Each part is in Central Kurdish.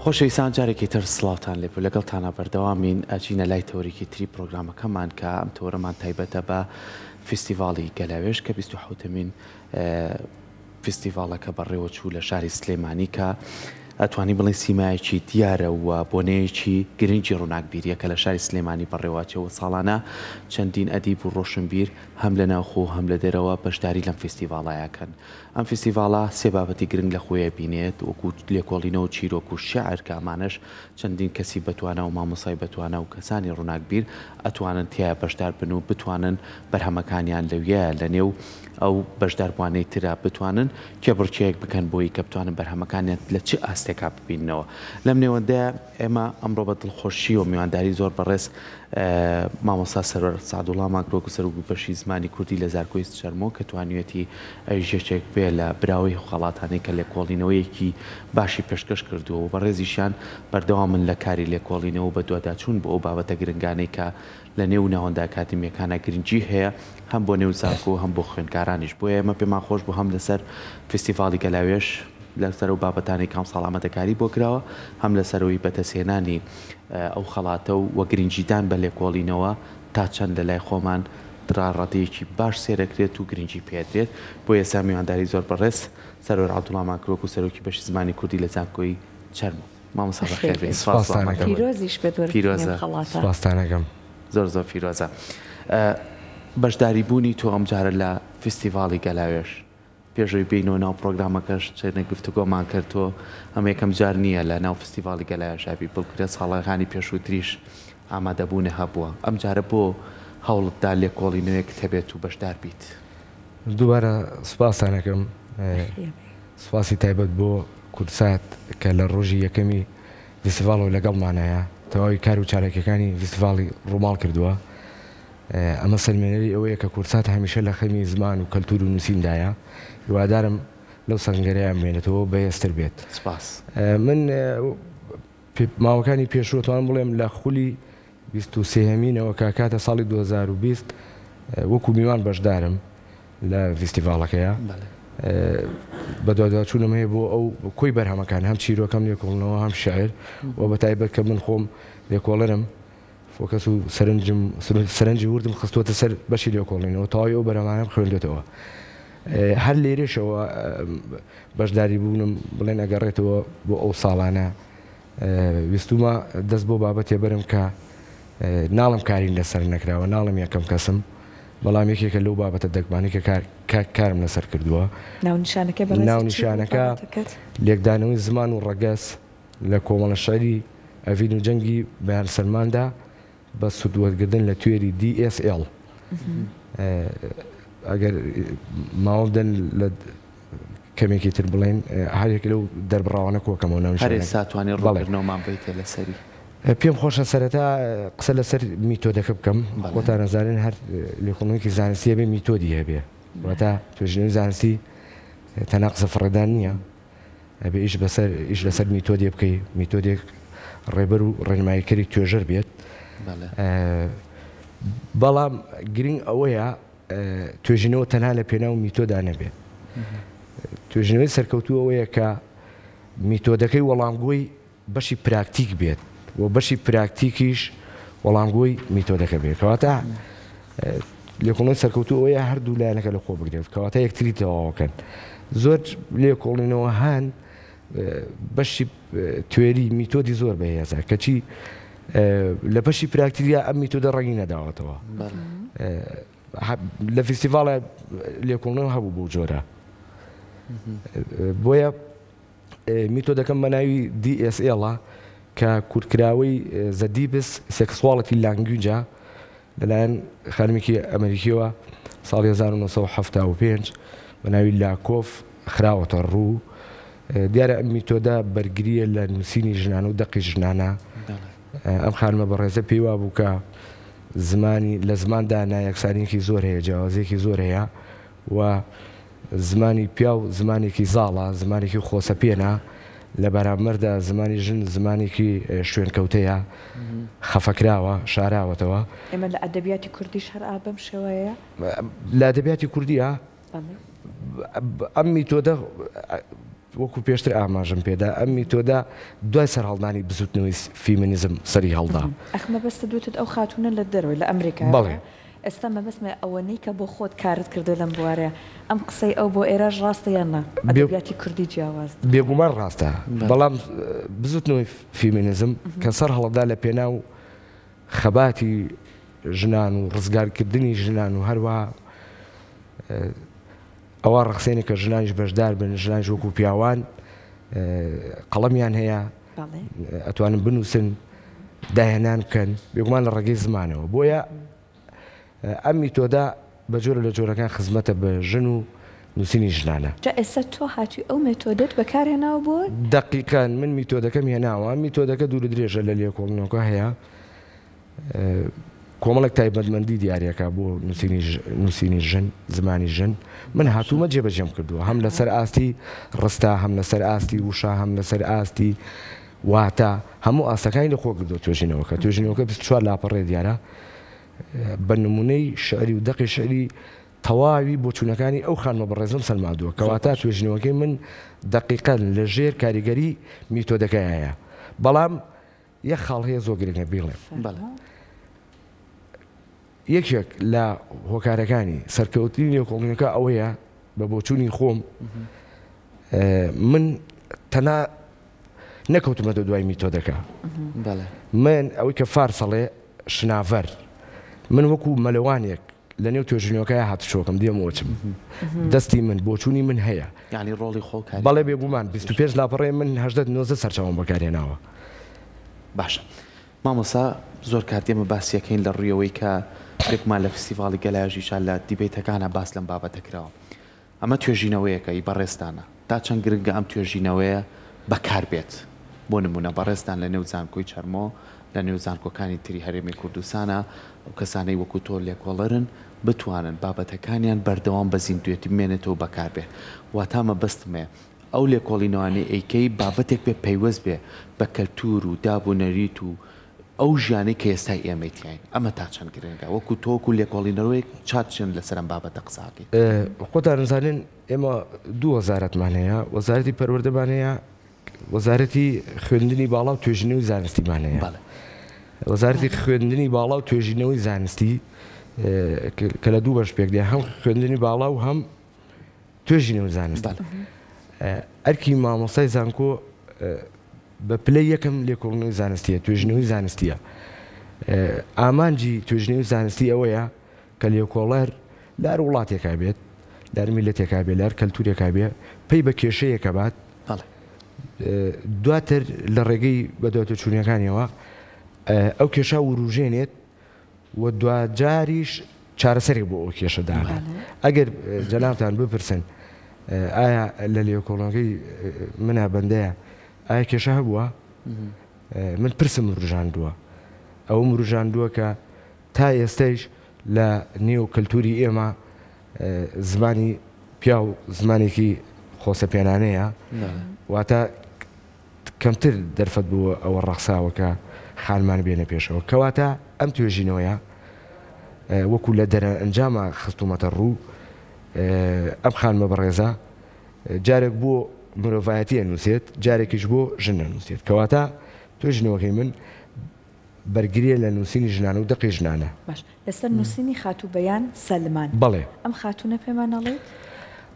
خۆشەویستان جارێکی تر سڵاوتان لێبوو لەگەڵتانە بەردەوامین ئەچینە لای تەوەرێکی تری پرۆگرامەکەمان کە ئەم تەوەرەمان تایبەتە بە فیستیڤاڵی گەلاوێژ کە 27مین فیستیڤاڵەکە بەڕێوەچوو لە شاری سلێمانی کە ئەتوانین بڵێین سیمایەکی دیارە و بۆنەیەکی گرنگی ڕووناکبیریە کە لە شاری سلێمانی بەڕێوەچێ و ساڵانە چەندین ئەدیب و ڕۆشنبیر هەم لە ناوخۆ و هەم لە دەرەوە بەشداری لەم فیستیڤاڵە ئەکەن. ئەم فیستیڤاڵە سێ بابەتی گرنگ لە خۆی ئەبینێت وەکو لێکۆڵینەوە و چیرۆک و شیعر کە ئەمانەش چەندین کەسی بەتوانا و مامۆستای بەتوانا و کەسانی ڕووناکبیر ئەتوانن تیایا بەشدار بن و بتوانن بەرهەمەکانیان لەویایە لەنێو ئەو بەشداربووانەی ترا بتوانن کێبڕکێیەک بکەن بۆی کە بتوانن بەرهەمەکانیان لە چ ئاستێکا ببیننەوە. لەم نێوەندەیا ئێمە ئەمڕۆ بە دڵخۆشییەوە میوانداری زۆر بەڕێز مامۆستا سەروەر سەعدوڵامان کرد وەکو سەرۆکی بەشی زمانی کوردی لە زارکۆی چەرمۆ کە توانیویەتی ئەویش یەکێک بێ لە براوەی ئەو خەڵاتانەی کە لێکۆڵینەوەیەکی باشی پێشکەش کردووە و بەڕێزیشیان بەردەوامن لە کاری لێکۆڵینەوە و بەدواداچوون بۆ ئەو بابەتە گرنگانەی کە لە نێو ناوەندە ئەکادیمییەکانا گرنگی هەیە هەم بۆ نێو زانکۆ و هەم بۆ خوێندکارانیش بۆیە ئێمە پێمان خۆش بوو هەم لەسەر فیستیڤاڵی گەلاوێژ لەسەر ئەو بابەتانەی کە ئەمساڵ ئامادەکاری بۆ کراوە هەم لەسەر ئەوەی بەدەستهێنانی ئەو خەڵاتە و وە گرنگیدان بە لێکۆڵینەوە تا چەند لە لای خۆمان تا ڕادەیەکی باش سێرەکرێت و گرنگی پێدرێت بۆ ئێستا میوانداری زۆر بەڕێز سەروەر عەبدوڵامان کرد وەکو سەرۆکی بەشی زمانی کوردی لە زانکۆی چەرموو. مامۆستا بەخێر بێی سپاس سپاستان ئەکەم. پیرۆزیش بێت وەرگرتنی پیرۆزە. ئەم خەڵاتە. سپاستان ئەکەم. زۆر زۆر پیرۆزە. بەشداری بوونی تۆ ئەمجارە لە فیستیڤاڵی گەلاوێژ پێش ئەوەی بێینەوە ناو پڕۆگرامەکەش چەندێک گفتوگۆمان کرد تۆ ئەمە یەکەم جار نییە لە ناو فیستیڤاڵی گەلاوێژا بی بەڵکو لە ساڵەکانی پێشووتریش ئامادەبوونە هەبووە ئەمجارە بۆ هەوڵت دا لێکۆڵینەوەیەکت هەبێت و بەشدار بیت؟ دووبارە سپاستان ئەکەم. بەخێر بێی. سوپاسی تایبەت بۆ کوردسات کە لە ڕۆژی یەکەمی ڤیستیڤاڵەوە لەگەڵمانایە، تەواوی کار و چالاکیەکانی ڤیستیڤاڵی ڕووماڵ کردووە. ئەمە سەلمێنەری ئەوەیە کە کوردسات هەمیشە لە خەمی زمان و کەلتوور و نووسیندایە. هیوادارم لەو سەنگەرەیا بمێنێتەوە و بەهێزتر بێت. سپاس. من ماوەکانی پێشوو ئەتوانم بڵێم لە خولی 23هەمینەوە کە کاتە ساڵی 2020 وەکو میوان بەشدارم. لە ڤیستیڤاڵەکەیا بەدواداچوونم هەیە بۆ ئەو کۆی بەرهەمەکان هەم چیرۆکەم لێکۆڵنەوە هەم شعر و بە تایبەت کە من خۆم لێکۆڵەرم focus و سەرنجم سەرنجی وردم خستووەتە سەر بەشی لێکۆڵینەوە تەواوی ئەو بەرهەمانەم خوێندێتەوە هەر لێرەشەوە بەشداری بوونم بڵێن ئەگەڕێتەوە بۆ ئەو ساڵانە ویستومە دەست بۆ بابەتێ بەرم کە ناڵم کارین لەسەر نەکراوە ناڵم یەکەم کەسم بەڵام یەکێکە لەو بابەتە دەگمانەی کە کار کارم لەسەر کردووە. ناونیشانەکەی بەڕێزت چی بوو ناونیشانەکە بابەتەکەت؟ لێکدانەوەی زمان و ڕەگەز لە کۆمەڵە شعری ئەڤین و جەنگی بەیان سەلماندا بە سوود وەرگردن لە تیۆری DSL. ئەگەر ماوە بدەن لە کەمێکی تر بڵێن هەر یەک لەو دەربڕاوانە کۆکەمەوە ناونیشانەکە. هەر ئێستا توانی ڕوونکردنەوەمان بەیتێ لەسەری. پێم خۆشە سەرەتا قسە لەسەر میتۆدەکە بکەم. خۆتان ئەزانن هەر لێکۆڵینەوەیەکی زانستی هەبێ میتۆدی هەبێ. واتە توێژینەوەی زانستی تەنها قسە فڕێدان نییە. ئەبێ ئیش بەسەر ئیش لەسەر میتۆدێ بکەی، میتۆدێک ڕێبەر و ڕێنماییکەری توێژەر بێت. بەڵام گرنگ ئەوەیە توێژینەوە تەنها لە پێناو میتۆدا نەبێت. توێژینەوەی سەرکەوتوو ئەوەیە کە میتۆدەکەی وەڵامگۆی بەشی پراکتیک بێت و بەشی پراکتیکیش وەڵامگۆی میتۆدەکە بێت. کەواتە لێکۆڵینەوەی سەرکەوتوو ئەوەیە هەردوو لایەنەکە لە خۆ بگرێت، کەواتە یەکتری تەواوەکەن. زۆر لێکۆڵینەوە هەن بەشی تیۆری میتۆدی زۆر بەهێزە، کەچی لە بەشی پراکتیکدا ئەم میتۆدە ڕەنگی نەداوەتەوە. لە فیستیڤاڵە لێکۆڵینەوە هەبوو بەو جۆرە. بۆیە میتۆدەکەم بە ناوی DSL ە کە کورتکراوەی The Deep Sexuality Language ە لەلایەن خانمێکی ئەمریکیەوە ساڵی 1975 بە ناوی لاکۆف خراوەتە ڕوو. دیارە ئەم میتۆدە بەرگرییە لە نووسینی ژنانە و دەقی ژنانە. ئەم خانمە بەڕێزە پێی وابوو کە زمانی لە زماندا نایەکسانییەکی زۆر هەیە، جیاوازییەکی زۆر هەیە و زمانی پیاو زمانێکی زاڵە، زمانێکی خۆسەپێنە، لە بەرامبەردا زمانی ژن زمانێکی شوێنکەوتەیە، خەفەکراوە، شاراوەتەوە. ئێمە لە ئەدەبیاتی کوردیش هەر ئا بەم شێوەیەیە؟ لە ئەدەبیاتی کوردییا ئەم میتۆدە. وەکو پێشتر ئاماژەم پێدا ئەم میتۆدە دوای سەرهەڵدانی بزوتنەوەی فیمینیزم سەری هەڵدا. ئەخ مەبەستت وتت ئەو خاتوونە لە دەرەوەی لە ئەمریکایە بەڵێ. ئێستا مەبەستمە ئەوەنەی کە بۆ خۆت کارت کردووە لەم بوارەیا ئەم قسەی ئەو بۆ ئێرەش ڕاستە یان نا؟ ئەدەبیاتی کوردی جیاواز. بێگومان ڕاستە بەڵام بزوتنەوەی فیمینیزم کە سەر هەڵدا لە پێناو خەباتی ژنان و ڕزگارکردنی ژنان و هەروەها ئەوە ڕەخسێنێ کە ژنانیش بەشدار بن، ژنانیش وەکو پیاوان قەڵەمیان هەیە، ئەتوانن بنووسن، داهێنان بکەن، بێگومان لە ڕێگەی زمانەوە. بۆیە ئەم میتۆدە بە جۆرە لە جۆرەکان خزمەتە بە ژن و نووسینی ژنانە. جا ئێستا تۆ هاتووی ئەو مێتۆدەت بەکار هێناوە بۆ؟ دەقیقەن من میتۆدەکەم هێناوە، میتۆدەکە دوور و درێژە لە لێکۆڵینەوەکە هەیە. کۆمەڵێک تایبەتمەندی دیارەکە بۆ نووسینی ژن، زمانی ژن، من هاتوومە جێبەجێم کردووە، هەم لەسەر ئاستی ڕستە، هەم لەسەر ئاستی وشە، هەم لەسەر ئاستی واتە، هەموو ئاستەکانی لە خۆ گرتووە توێژینەوەکە. توێژینەوەکە 24 لاپەڕەیە دیارە بە نموونەی شعری و دەقی شعری تەواوی بۆچوونەکانی ئەو خانمە بەڕێزەم سەلماندووە، کەواتە توێژینەوەکەی من دەقیقەن لەژێر کاریگەری میتۆدەکەیایە، بەڵام یەک خاڵ هەیە زۆر گرنگە بیڵێم. یەکێک لە هۆکارەکانی سەرکەوتنی لێکۆڵینەوەکە ئەوەیە بە بۆچوونی خۆم من تەنها نەکەوتمەتە دوای میتۆدەکە. من ئەوەی کە فارسەڵێ شناڤەر من وەکو مەلەوانێک لە نێو توێژینەوەکەیا هاتوچۆکەم دێم و ئەچم دەستی من بۆچوونی من هەیە. یانی ڕۆڵی خۆ کاری. بەڵێ بێگومان 25 لاپەڕەیە من 18 19 سەرچاوەم بەکارهێناوە. باشە مامۆستا زۆر کات ئێمە باسی ئەکەین لە ڕووی ئەوەی کە بێگومان لە فستیڤاڵی گەلاژیشا لە دیبەیتەکانا باس لەم بابەتە کراوە ئەمە توێژینەوەیەکە ئی بەڕێزتانە تا چەند گرنگە ئەم توێژینەوەیە بەکار بێت؟ بۆ نموونە بەڕێزتان لە نێو زانکۆی چەرمۆ، لە نێو زانکۆکانی تری هەرێمی کوردستانا ئەو کەسانەی وەکو تۆ لێکۆڵەرن بتوانن بابەتەکانیان بەردەوام بە زیندوێتی بمێنێتەوە بەکار بێت. واتا مەبەستم ئەو لێکۆڵینەوانەی ئەیکەی بابەتێک بێ پەیوەست بێ بە کەلتوور و داب و نەریت و ئەو ژیانەی کە ئێستای ئێمەی تیاین ئەمە تا چەند گرنگە وەکو تۆ وەکو لێکۆڵینەرۆیەک چا چەند لەسەر ئەم بابەتە قسە ئەکەیت؟ خۆتان ئەزانن ئێمە دوو وەزارەتمان هەیە، وەزارەتی پەروەردەمان هەیە، وەزارەتی خوێندنی باڵا و توێژینەوەی زانستیمان هەیە. وەزارەتی خوێندنی باڵا و توێژینەوەی زانستی کە لە دوو بەش پێک دێ هەم خوێندنی باڵا و هەم توێژینەوەی زانستی. ئەرکی مامۆستای زانکۆ بە پلەی یەکەم لێکۆڵینەوەی زانستییە، توێژینەوەی زانستییە. ئامانجی توێژینەوەی زانستی ئەوەیە کە لێکۆڵەر لە هەر وڵاتێکا بێت، لە هەر میللەتێکا بێت، لە هەر کەلتوورێکا بێ، پەی بە کێشەیەکە بات، دواتر لە ڕێگەی بەدواتۆچوونەکانیەوە ئەو کێشە وروژێنێت و دواجاریش چارەسەرێک بۆ ئەو کێشە دانێت. ئەگەر جەنابتان بپرسن ئایا لە لێکۆڵینەوەکەی منا بەندەیە ئایا کێشە هەبووە؟ من پرسم وروژاندووە. ئەوەم وروژاندووە کە تا ئێستەیش لە نێو کەلتووری ئێمە زمانی پیاو زمانێکی خۆسەپێنانەیە، واتە کەمتر دەرفەت بۆ ئەوە ڕەخساوە کە خانمان بێنە پێشەوە. کەواتە ئەم توێژینەوەیە وەکو لە دەرەنجاما خستوومەتە ڕوو، ئەم خانمە بەڕێزە جارێک بۆ مرۆڤایەتی ئەنووسێت، جارێکیش بۆ ژن ئەنووسێت. کەواتە توێژینەوەکەی من بەرگرییە لە نووسینی ژنانە و دەقی ژنانە. باش لەسەر نووسینی خاتوو بەیان سەلمان. بەڵێ. ئەم خاتوونە پێمان ئەڵێیت؟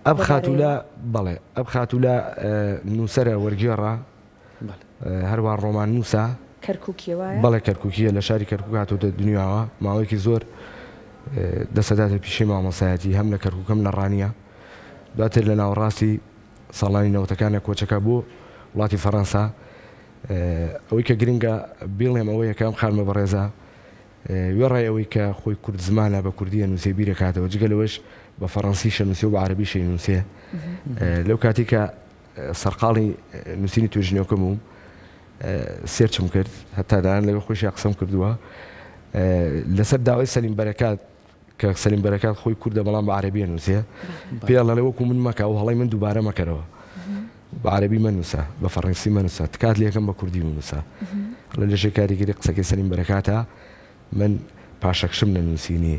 ئەم خاتوولە بەڵێ ئەم خاتوولە نووسەرە وەرگێڕە هەروە ڕۆماننووسە. کەرکووکیە وایە؟ بەڵێ کەرکووکیە لە شاری کەرکووک هاتۆتە دنیاوە ماوەیەکی زۆر دەسەداتە پیشەی مامۆستایەتی هەم لە کەرکووک هەم لە ڕانیە دواتر لە ناوەڕاستی ساڵانی نەوەتەکانە کۆچەکە بۆ وڵاتی فەڕەنسا ئەوەی کە گرنگە بیڵێم ئەوەیە کە ئەم خانمە بەڕێزە وێڕای ئەوەی کە خۆی کورد زمانە بە کوردی ئەنووسێ بیرەکاتەوە جگە لەوەش بە فەڕەنسیش ئەنووسێ و بە عەرەبیش ئەینووسێ لەو کاتی کە سەرقاڵی نووسینی توێژینەوەکەم بووم سێرچم کرد هەتا دانان لەگەڵ خۆشی قسەم کردووە لەسەر داوای سەلیم بەرەکات کە سەلیم بەرەکات خۆی کوردە بەڵام بە عەرەبی ئەنووسێ پێی ئەڵێ وەکو من مەکە ئەو هەڵەی من دووبارە مەکەرەوە بە عەرەبی مەنووسە بە فەڕەنسی مەنووسە تکات لێکەم بە کوردی بنووسە ئەڵێ لەژێر کاریگەری قسەکەی سەلیم بەرەکاتە من پاشەکشم لە نووسینی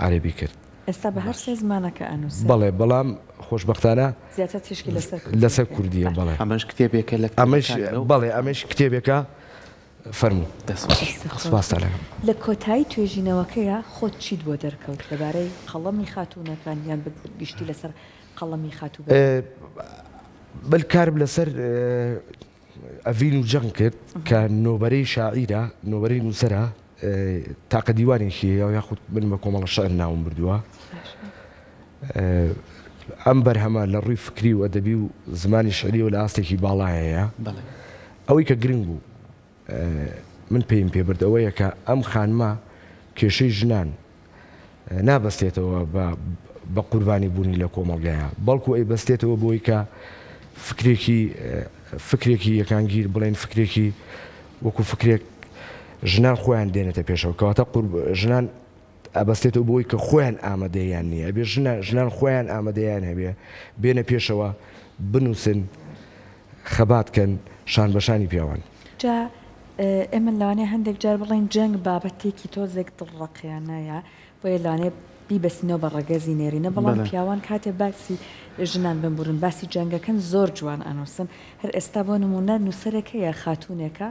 عەرەبی کرد. ئێستا بە هەر سێ زمانەکە ئەنووسێ. بەڵێ بەڵام خۆشبەختانە زیاتر تیشکی لەسەر کوردییە. لەسەر کوردییە بەڵێ. ئەمەش کتێبێکە لە ئەمەش کتێبەکانت لەو. بەڵێ ئەمەش کتێبێکە فەرموو. دەست خۆش. دەست خۆش. سوپاستان ئەکەم. لە کۆتایی توێژینەوەکەیا خۆت چیت بۆ دەرکەوت لەبارەی قەڵەمی خاتوونەکان یان بە گشتی لەسەر قەڵەمی خاتوو بەیان؟ من کارم لەسەر ئەڤین و جەنگ کرد کە نۆبەرەی شاعیرە، نۆبەرەی نووسەرە، تاقە دیوانێکی هەیە یاخود من بە کۆمەڵە شعر ناوم بردووە. ئەم بەرهەمە لە ڕووی فکری و ئەدەبی و زمانی شعریەوە لە ئاستێکی باڵایە هەیە. ئەوەی کە گرنگ بوو من پێیم پێ برد ئەوەیە کە ئەم خانمە کێشەی ژنان نابەستێتەوە بە بە قوربانی بوونی لە کۆمەڵگایە بەڵکو ئەیبەستێتەوە بۆی کە فکرێکی فکرێکی یەکانگیر بڵێن فکرێکی وەکو فکرێک ژنان خۆیان دێنێتە پێشەوە کەواتە ژنان ئەبەستێتەوە بۆی کە خۆیان ئامادەیان نییە ئەبێ ژنە ژنان خۆیان ئامادەیان هەبێ بێنە پێشەوە بنووسن خەبات کەن شان بەشانی پیاوان. جا ئێمە لەوانەیە هەندێک جار بڵێین جەنگ بابەتێکی تۆزێک دڵڕەقیانەیە، بۆیە لەوانەیە بیبەستینەوە بە ڕەگەزی نێرینە، بەڵام پیاوان کاتێ باسی ژنان بمبورن باسی جەنگەکەن زۆر جوان ئەنووسن، هەر ئێستا بۆ نموونە نووسەرێک هەیە خاتوونێکە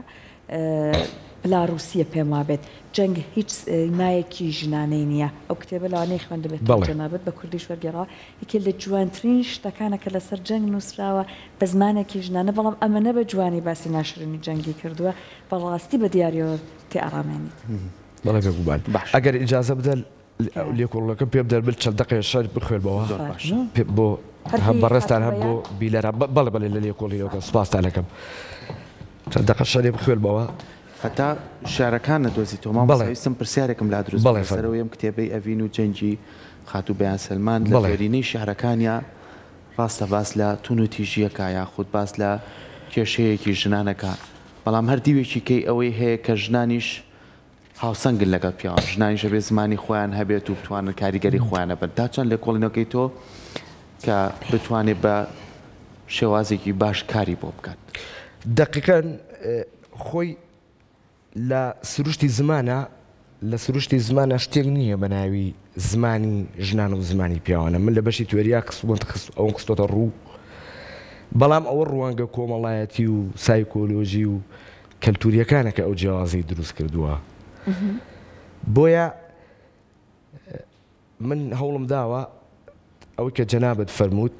بلاڕووسییە پێم وابێت جەنگ هیچ مایەکی ژنانەی نییە، ئەو کتێبە لەوانەیە خوێندبێتەوە جەنابت بە کوردیش وەرگێڕاوە، یەکێ لە جوانترین شتەکانە کە لەسەر جەنگ نووسراوە بە زمانێکی ژنانە، بەڵام ئەمەنە بە جوانی باسی ناشرینی جەنگی کردووە، بەڕاستی بە دیاریەوە تێئەڕامێنیت. بەڵێ بێگومان. ئەگەر ئیجازە بدەن لێکۆڵینەوەکەم پێ بدەن من چەند دەقێ شعر بخوێنمەوە زۆر باشە. بۆ هەم بەڕێزتان هەم بۆ بینەران. بەڵێ بەڵێ لە لێکۆڵینەوەکە سوپاستان ئەکەم. چەند دەقە شعرێ بخوێنمەوە. هەتا شعرەکان نەدۆزیتەوە مامۆستا ویستم پرسیارێکم لا دروست بوو لەسەر ئەوەی ئەم کتێبەی ئەڤین و جەنگی خاتوو بەیان سەلمان لە زۆرینەی شعرەکانیا ڕاستە باس لە توونوتیژییەکە یاخود باس لە کێشەیەکی ژنانەکە بەڵام هەر دیوێکی کەی ئەوەی هەیە کە ژنانیش هاوسەنگن لەگەڵ پیاوان ژنانیش ئەبێ زمانی خۆیان هەبێت و بتوانن کاریگەری خۆیان هەبن تا چەند لێکۆڵینەوەکەی تۆ کە بتوانێت بە شێوازێکی باش کاری بۆ بکات. دەقیقەن خۆی لە سروشتی زمانا لە سروشتی زمانا شتێک نییە بە ناوی زمانی ژنان و زمانی پیاوانە من لە بەشی توێریا خستومەت خست ئەوم خستۆتە ڕوو بەڵام ئەوە ڕوانگە کۆمەڵایەتی و سایکۆلۆژی و کەلتوریەکانە کە ئەو جیاوازی دروست کردووە بۆیە من هەوڵم داوە ئەوەی کە جەنابت فەرمووت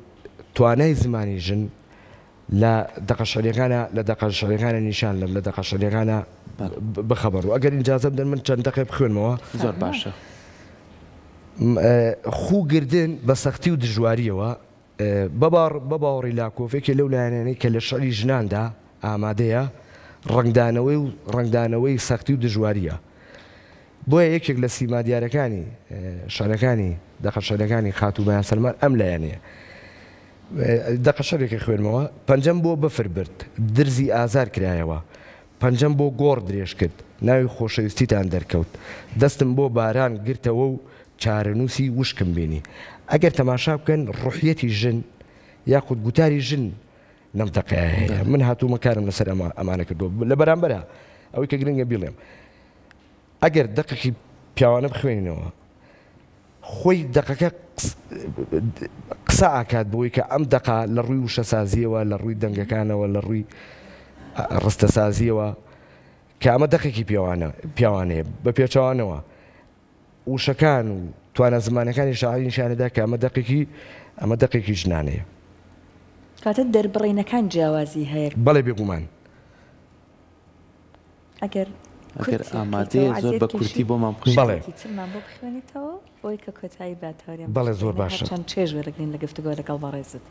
توانای زمانی ژن لە دەقە شعریەکانە لە دەقە شعریەکانە نیشان لەم لە دەقە شعریەکانە بخەبەر و ئەگەر ئیجازە بدەن من چەند دەقێ بخوێنمەوە. زۆر باشە. خوو گردن بە سەختی و دژواریەوە بە باوەڕی لاکۆف یەکێ لەو لایەنانەی کە لە شعری ژناندا ئامادەیە ڕەنگدانەوەی و ڕەنگدانەوەی سەختی و دژواریە. بۆیە یەکێک لە سیما دیارەکانی شعرەکانی دەقە شعرەکانی خاتوو بەیان سەلمان ئەم لایەنەیە. دەقە شعرێکی خوێنمەوە، پەنجەم بۆ بەفر برد، درزی ئازار کرایەوە، پەنجەم بۆ گۆڕ درێژ کرد، ناوی خۆشەویستیتان دەرکەوت، دەستم بۆ باران گرتەوە و چارەنووسی وشکم بینی. ئەگەر تەماشا بکەن ڕوحیەتی ژن یاخود گوتاری ژن لەم دەقەیە هەیە. من هاتوومە کارم لەسەر ئەمانە کردووە. لە بەرامبەرا ئەوەی کە گرنگە بیڵێم، ئەگەر دەقێکی پیاوانە بخوێنینەوە خۆی دەقەکە قسە ئاکات بۆی کە ئەم دەقە لە ڕووی وشەسازیەوە لە ڕووی دەنگەکانەوە لە ڕووی ڕستەسازیەوە کە ئەمە دەقێکی پیاوانە پیاوانەیە بە پێچەوانەوە وشەکان و توانا زمانەکانی شاعری نیشانەدا کە ئەمە دەقێکی ئەمە دەقێکی ژنانەیە. کاتە دەربڕینەکان جیاوازی هەیە. بەڵێ بێگومان. ئەگەر ئەگەر ئامادەیە زۆر بە کورتی بۆمان بخوێنیتەوە. بەڵێ. ترمان بۆ بخوێنیتەوە بۆی کە کۆتایی بە تەوەرێم بەڵێ زۆر باشە. هەرچەند چێژ وەرەگرین لە گفتوگۆ لەگەڵ بەڕێزت.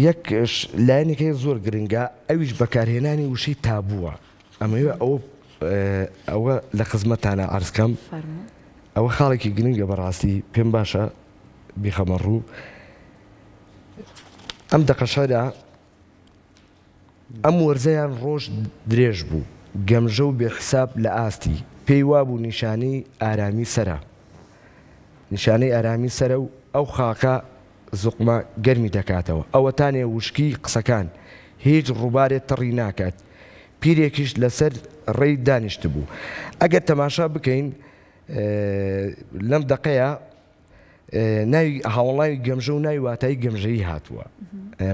یەک لایەنێک هەیە زۆر گرنگە ئەویش بەکارهێنانی وشەی تابووە ئەمەوێ ئەوە ئەوە لە خزمەتتانا عەرز کەم فەرموو. ئەوە خاڵێکی گرنگە بەڕاستی پێم باشە بیخەمە ڕوو ئەم دەقە شعرە ئەم وەرزەیان ڕۆژ درێژ بوو، گەمژە و بێ حساب لە ئاستی، پێی وابوو نیشانەی ئارامی سەرە. نیشانەی ئارامی سەرە و ئەو خاکە زوقمە گەرمی دەکاتەوە. ئەوەتانێ وشکیی قسەکان، هیچ ڕووبارێ تەڕی ناکات. پیرێکیش لە سەر ڕێی دانیشتبوو. ئەگەر تەماشا بکەین لەم دەقەیا. ناوی هاوەڵناوی گەمژە و ناوی واتایی گەمژەیی هاتووە.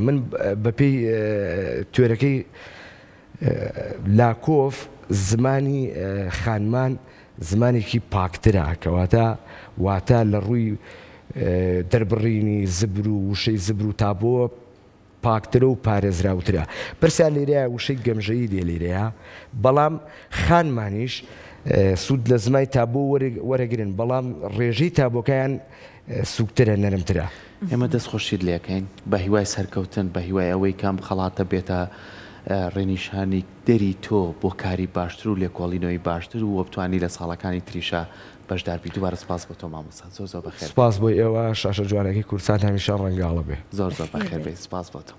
من بەپێی تیۆرەکەی لاکۆف زمانی خانمان زمانێکی پاکترە، کەواتە واتا لە ڕووی دەربڕینی زبر و وشەی زبر و تابۆوە پاکترە و پارێزراوترە. پرسیار لێرەیە وشەی گەمژەیی دێ لێرەیە، بەڵام خانمانیش سوود لە زمای تابۆ وەرەگرن، بەڵام ڕێژەی تابۆکەیان سووکترە، نەرمترە. ئێمە دەست خۆشیت لێکەین بە هیوای سەرکەوتن، بە هیوای ئەوەی کە ئەم خەڵاتە بێتە ڕێنیشانی دەری تۆ بۆ کاری باشتر و لێکۆڵینەوەی باشتر و بتوانی لە ساڵەکانی تریشا بەشدار بی. دووبارە سپاس بۆ تۆ مامۆستا. زۆر زۆر بەخێر بێی. سپاس بۆ ئێوە، شاشە جوانەکەی کوردستان هەمیشە ڕەنگاڵە بێ. زۆر زۆر بەخێر بێی. سپاس بۆ تۆ.